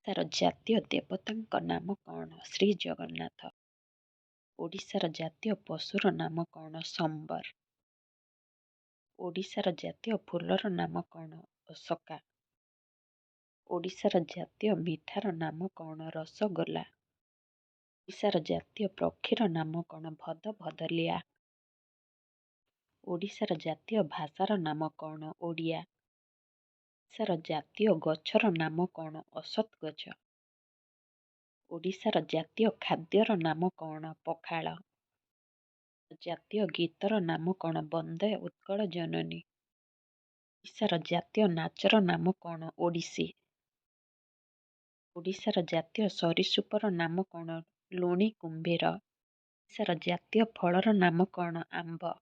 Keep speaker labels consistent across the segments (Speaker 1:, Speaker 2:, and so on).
Speaker 1: ଓଡ଼ିଶାର ଜାତୀୟ ଦେବତାଙ୍କ ନାମ କ'ଣ? ଶ୍ରୀଜଗନ୍ନାଥ। ଓଡ଼ିଶାର ଜାତୀୟ ପଶୁର ନାମ କ'ଣ? ସମ୍ବର। ଓଡ଼ିଶାର ଜାତୀୟ ଫୁଲର ନାମ କ'ଣ? ଅଶୋକା। ଓଡ଼ିଶାର ଜାତୀୟ ମିଠାର ନାମ କ'ଣ? ରସଗୋଲା। ଓଡ଼ିଶାର ଜାତୀୟ ପକ୍ଷୀର ନାମ କ'ଣ? ଭଦଭଦଲିଆ। ଓଡ଼ିଶାର ଜାତୀୟ ଭାଷାର ନାମ କ'ଣ? ଓଡ଼ିଆ। ଓଡ଼ିଶାର ଜାତୀୟ ଗଛର ନାମ କ'ଣ? ଅଶ୍ୱତ୍ଥ ଗଛ। ଓଡ଼ିଶାର ଜାତୀୟ ଖାଦ୍ୟର ନାମ କ'ଣ? ପଖାଳ। ଜାତୀୟ ଗୀତର ନାମ କ'ଣ? ବନ୍ଦେ ଉତ୍କଳ ଜନନୀ। ଓଡ଼ିଶାର ଜାତୀୟ ନାଚର ନାମ କ'ଣ? ଓଡ଼ିଶୀ। ଓଡ଼ିଶାର ଜାତୀୟ ସରୀସୃପର ନାମ କ'ଣ? ଲୁଣି କୁମ୍ଭୀର। ଓଡ଼ିଶାର ଜାତୀୟ ଫଳର ନାମ କ'ଣ? ଆମ୍ବ।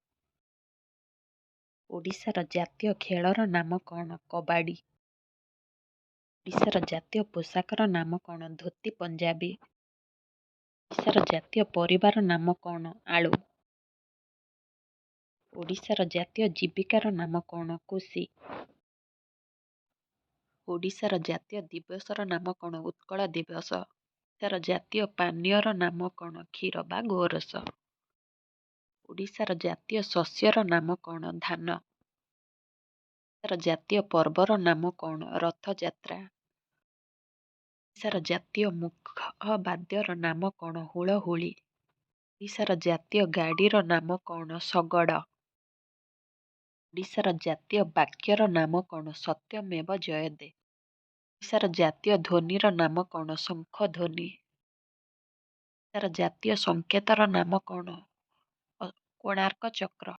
Speaker 1: ଓଡ଼ିଶାର ଜାତୀୟ ଖେଳର ନାମ କ'ଣ? କବାଡ଼ି। ଓଡ଼ିଶାର ଜାତୀୟ ପୋଷାକର ନାମ କ'ଣ? ଧୋତି ପଞ୍ଜାବୀ। ଓଡ଼ିଶାର ଜାତୀୟ ପରିବାର ନାମ କ'ଣ? ଆଳୁ। ଓଡ଼ିଶାର ଜାତୀୟ ଜୀବିକାର ନାମ କ'ଣ? କୃଷି। ଓଡ଼ିଶାର ଜାତୀୟ ଦିବସର ନାମ କ'ଣ? ଉତ୍କଳ ଦିବସ। ଓଡ଼ିଶାର ଜାତୀୟ ପାନୀୟର ନାମ କ'ଣ? କ୍ଷୀର ବା ଗୋରସ। ଓଡ଼ିଶାର ଜାତୀୟ ଶସ୍ୟର ନାମ କ'ଣ? ଧାନ। ଓଡ଼ିଶାର ଜାତୀୟ ପର୍ବର ନାମ କ'ଣ? ରଥଯାତ୍ରା। ଓଡ଼ିଶାର ଜାତୀୟ ମୁଖବାଦ୍ୟର ନାମ କ'ଣ? ହୁଳହୁଳି। ଓଡ଼ିଶାର ଜାତୀୟ ଗାଡ଼ିର ନାମ କ'ଣ? ଶଗଡ଼। ଓଡ଼ିଶାର ଜାତୀୟ ବାକ୍ୟର ନାମ କ'ଣ? ସତ୍ୟମେବ ଜୟତେ। ଓଡ଼ିଶାର ଜାତୀୟ ଧ୍ୱନିର ନାମ କ'ଣ? ଶଙ୍ଖଧ୍ୱନି। ଓଡ଼ିଶାର ଜାତୀୟ ସଂକେତର ନାମ କ'ଣ? କୋଣାର୍କ ଚକ୍ର।